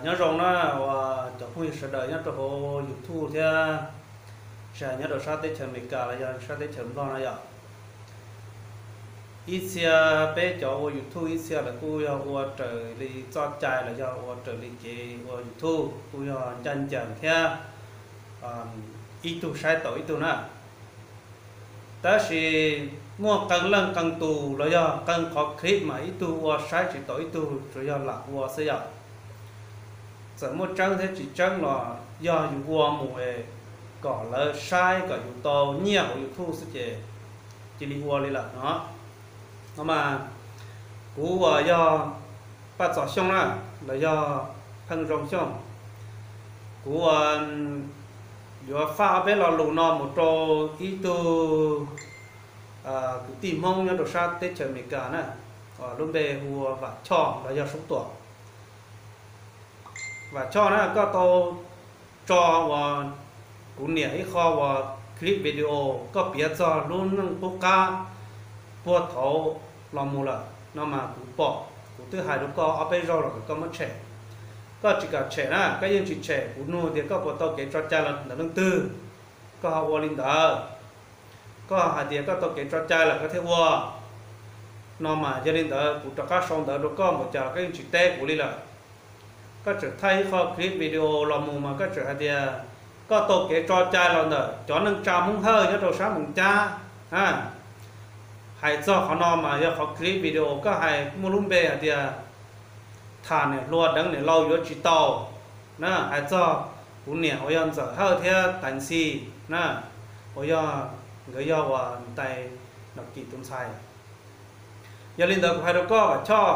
Nyob zoo na, uas cov phooj ywg sawv daws nyob rau hauv YouTube thiab, tsis hais nyob rau sab teb chaws Amelikas los yog sab teb chaws Nplog na yom. Ib txhia peb cov ua YouTube ib txhia lawv kuj yog ua raws li txoj cai los yog ua raws li kev ua YouTube kuj yog ncaj ncees thiab ib tug saib taus ib tug na. Tab sis muaj qee leej qee tus los yog qee qhov clip mas ib tug ua saib tsis taus ib tug, tsuas yog lam ua xwb yom. Txawm muaj tseeb thiab tsis tseeb los yog yus ua mus kom lawv saib kom yus tau nyiaj hauv YouTube xwb ces cia li ua li lawm no. No mas kuv uas yog Paj Txos Xyooj na, los yog Pheej Zoo Xyooj, kuv uas yuav faj ob peb lo lus no mus rau ib tug kwv tij Hmoob nyob rau sab teb chaws Amelikas na, lub npe hu ua Vam Choj los yog Soob Tuam. Vam Choj na, koj tau tso uas kuv niam ib qho uas clip video koj piav txog lub neej qub qab puag thaud los mus lawm no mas kuv pom, kuv twb hais rau koj ob peb zaug los kom koj muab tshem. Koj tsis kam tshem na, koj yeej tsis tshem. Kuv nug tias koj puas tau kev tso cai los ntawm leej twg, koj ho ua li ntawd. Koj hais tias koj tau kev tso cai lawm koj thiaj ua no mas, yog li ntawd kuv rov qab sau ntawv rau koj npaum cas los koj yeej tsis teb kuv li lawm. Koj tseem thaij ib qho clip video los mus mas koj tseem hais tias koj tau kev tso cai los ntawm cov neej tsa Hmoob Hawj nyob rau sab Moos Cab. Hais txog qhov no mas yog qhov clip video koj hais muaj lub npe hais tias tham niam hluas deev niam laus yuav tsis tau na, hais txog kuv niam uas yog Ntxawm Hawj thiab Tais Ntxhi na, uas yog, nkawd yog uas ntais Nom Kim tus ntxhais. Yog li ntawd kuv hais rau koj Vam Choj,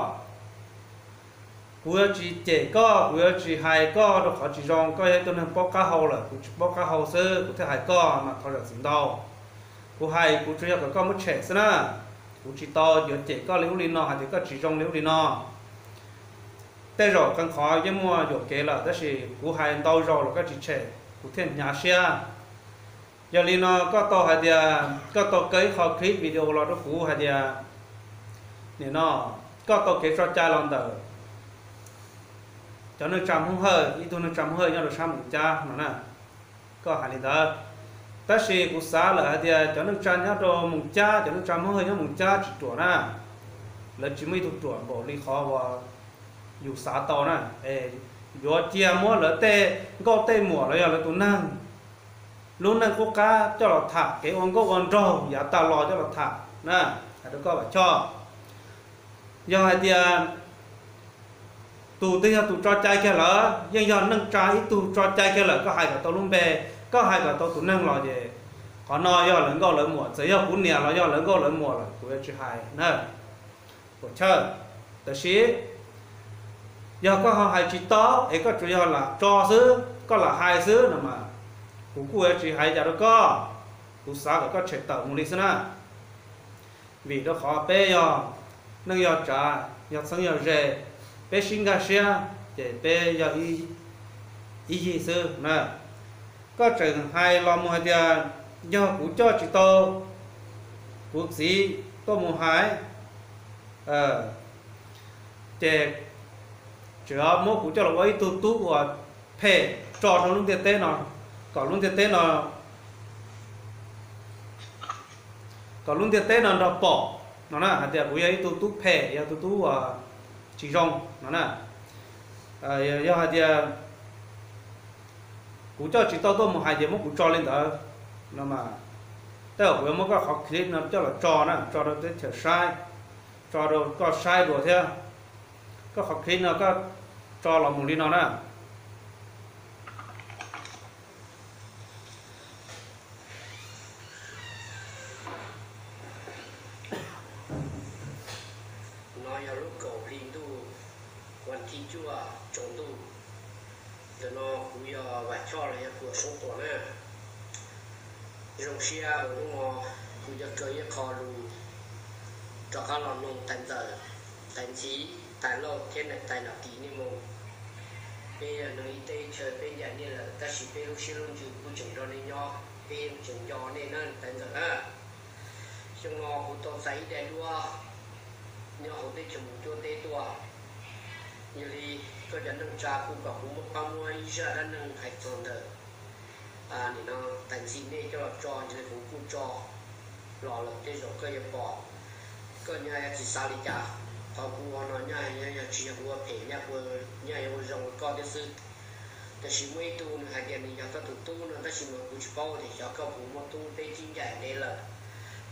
kuv yuav tsis cem koj, kuv yuav tsis hais koj rau qhov tsis zoo, koj yog ib tug neeg paub qab hau lawm, kuv tsis paub qab hau xwb kuv thiaj hais koj mas thov zam txim ntau. Kuv hais kuv tsuas yog kom koj muab tshem xwb na, kuv tsis tau yuav cem koj li ub li no hais tias koj tsis zoo li ub li no. Tej zaum qee qhov yeej muaj yuam kev lawm tab sis kuv hais ntau zaus los koj tsis tshem kuv thiaj hnyav siab. Yog li no koj tau hais tias koj tau kaw ib qho clip video los rau kuv hais tias nim no koj tau kev tso cai los ntawm cov neej tsa Hmoob Hawj, ib tug neej tsa Hmoob Hawj nyob rau sab Moos Cab no na. Koj hais li ntawd, tab sis kuv xav lawm hais tias cov neej tsa nyob rau Moos Cab, cov neej tsa Hmoob Hawj nyob Moos Cab tsis ruam na, lawv tsis muaj ib tug ruam npaum li qhov uas yus xav tau na. Yuav cia muab lawv tej nkauj tej muam los yog lawv tus neeg lub neej qub qab coj los tham, kev ua nkauj ua nraug yav tas los coj los tham na. Hais rau koj Vam Choj, yog hais tias tus twg yog tus tso cai kiag lawm, yeej yog neej tsa ib tug tso cai kiag lawm, koj hais kom tau lub npe, koj hais kom tau tus neeg los ces qhov no yog lawv nkauj lawv muam, txawm yog kuv niam los yog lawv nkauj lawv muam lawm kuv yuav tsis hais na. Puas chawj? Tab sis yog koj ho hais tsis tau es koj tsuas yog lam tso xwb, koj lam hais xwb no mas kuv kuj yuav tsis hais cas rau koj. Kuv xav kom koj tshem tawm mus li xwb na. Vim rau qhov peb yog neej yog tsav, yog txheeb yog ze, peb sib nkag siab ces peb yog ib yig xwb na. Koj tseem hais los mus hais tias yog kuv coj tsis tau kuv txiv tuaj mus hais, ces tseem muab kuv coj los ua ib tug tub uas phem tso rau lub ntiaj teb no, kom lub ntiaj teb no, kom lub ntiaj teb no nrog pom no na, hais tias kuv yog ib tug tub phem, yog tus tub uas tsis zoo no na. Yog hais tias kuv coj tsis tau tuaj mus hais ces muab kuv tso li ntawd no mas, tej zaum kuv yuav muab koj qhov clip no coj los tso na, tso rau teb chaws saib, tso rau koj saib dua thiab. Koj qhov clip no koj tso los mus li no na. No yog lub kaum hli ntuj, vas thib cuaj tsaus ntuj. Ntawm no kuv yog Vam Choj los yog Tuam Soob Tuam na. Zoo siab uas hnub no kuv yuav kaw ib qho lus rov qab los noog tais ntxawm, tais ntxhiv, tais lauj thiab niam tais Nom Kim nej mus. Peb yog neeg ib teb chaws, peb ncaim nej lawm tab sis peb lub siab lub ntsws kuj tseem nrog nej nyob, peb yeej tseem nco nej na tais ntxawm na. Xyoo no kuv tau txais ib daim duab nyob hauv teb chaws Moos Cuab teb tuaj. Yog li koj cov neej tsa kuj kom kuv muab pab muab ib zaj dab neeg hais txog ntawm nim no tais ntxim nej coj los tso, yog li kuv kuj tso los lawm, tej zaum koj yuav pom, koj nyaj yuav tsis xav li cas. Qhov kuv ua no nyaj yog tsis yog kuv ua phem, nyaj yog ua zoo rau koj thiab xwb. Tab sis muaj ib tug nws hais tias nws yog koj tus tub no, tab sis mas kuv tsis paub tias xyov koj puas muaj tub, peb sib ncaim ntev lawm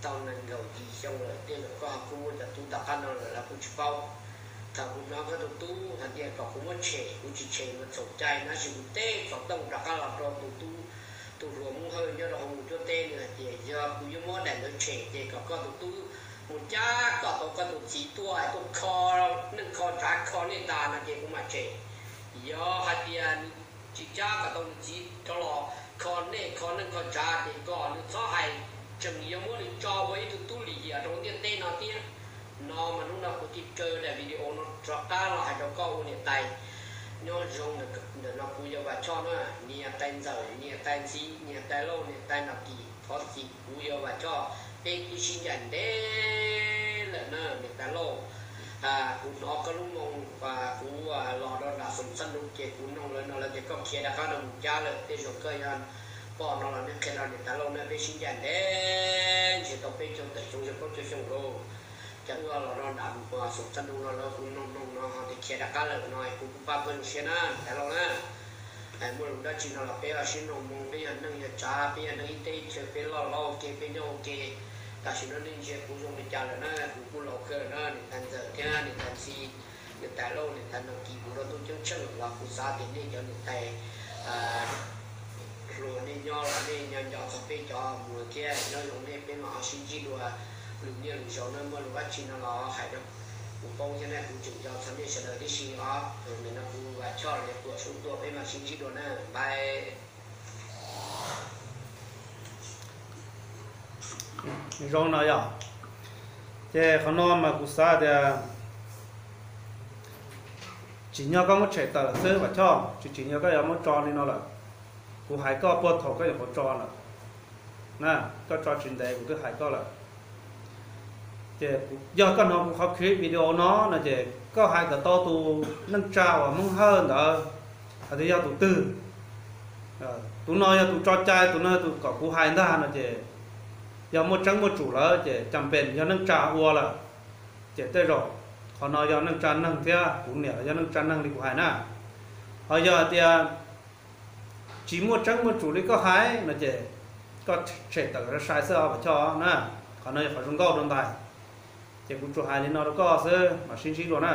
tau nees nkaum yim xyoo lawm, tej zaum koj ho kuj muaj cov tub tom qab no lawm los kuv tsis paub. Thaum kuv hnov koj tus tub hais tias kom kuv muab tshem, kuv tsis tshem mas txhaum cai, tab sis kuv teb xov tooj rov qab los rau tus tub, tus hluas Hmoob Hawj nyob rau hauv mus cuab teb, nws hais tias yog kuv yuav muab daim ntawd tshem ces kom koj tus tub mus cab kom tau koj tus txiv tuaj, tuaj kho neej kho tsav kho nej tas no ces kuv mam tshem. Yog hais tias nws tsis cab kom tau nws txiv rov los kho nej kho neej kho tsav ces kom nws txhob hais, tseem yuav muab nws tso ua ib tug tub lim hiam rau ntiaj teb no thiab. No mas hnub no kuv thiaj kaw daim video no rov qab los hais rau koj ua niam tais. Nyob zoo ntawm no kuv yog Vam Choj na, niam tais Ntxawm, niam tais Ntxhi, niam tais Lauj, niam tais Nom Kim, thov txim, kuv yog Vam Choj, peb twb sib ncaim ntev lawm na niam tais Lauj. Kuv hnov koj lub moo, kuv los rau nram Xoom Xab Nus ces kuv noog lawv no lawv tias koj khiav rov qab rau mus cab lawm, tej zaum koj yog pom no los nej qhia rau niam tais Lauj na, peb sib ncaim ntev ntshe tau peb caug tawm xyoo, yog plaub caug xyoo lauj. Ces wb los rau nram Xoom Xab Nus no lawv kuv noog noog no ho tias khiav rov qab lawm no, kuv kuj pab koj zoo siab na niam tais Lauj na. Muaj lus dab tsi no los peb sib noog moo, peb yog neej yog tsav, peb yog neeg ib teb ib chaw, peb loj los ua ke, peb nyob ua ke. Tam sim no nej ntsia kuv zoo li cas lawm na, kuv kuj laus kawg lawm na, niam tais Ntxawm thiab niam tais Ntxhi, niam tais Lauj, niam tais Nom Kim, kuv rau ntuj ceeb tsheej los kuv xav tias nej cov niam tais hluas nej nyob los nej nco nco txog peb cov mus thiab, nyob zoo nej peb mam ho sib ntsib dua lwm niaj lwm zaus na, muaj lus dab tsi no los hais rau kuv paub thiab na, kuv tseem nco txog nej sawv daws tib si os. Ntawm no kuv Vam Choj los yog Tuam Sub Tuam, peb mam sib ntsib dua na, bye. Zoo no yog, ces qhov no mas kuv xav tias tsim nyog koj muab tshem tawm lawm xwb Vam Choj, tsis tsim nyog koj yuav muab tso li no lawm. Kuv hais koj puag thaum koj nyuam qhuav tso lawm na, koj tso tsis ntev kuv twb hais koj lawm. Ces yog koj hnov kuv qhov clip video no no ces koj hais kom tau tus neej tsa uas Hmoob Hawj ntawd hais tias yog tus twg. Tus no yog tus tso cai, tus no yog tus kom kuv hais ntag no ces yog muaj tseeb muaj tsum lawm ces cas pes yog neej tsa ua lawm. Ces tej zaum qhov no yog neej tsa neeg thiab kuv niam los yog neej tsa neeg li kuv hais na. Ho yog hais tias tsis muaj tseeb muaj tsum li koj hais no ces koj tshem tawm sai sai xwb os Vam Choj na. Qhov no yog qhov zoo nkauj rau ntais. Ces kuv tsuas hais li no rau koj xwb, mam sib ntsib dua na.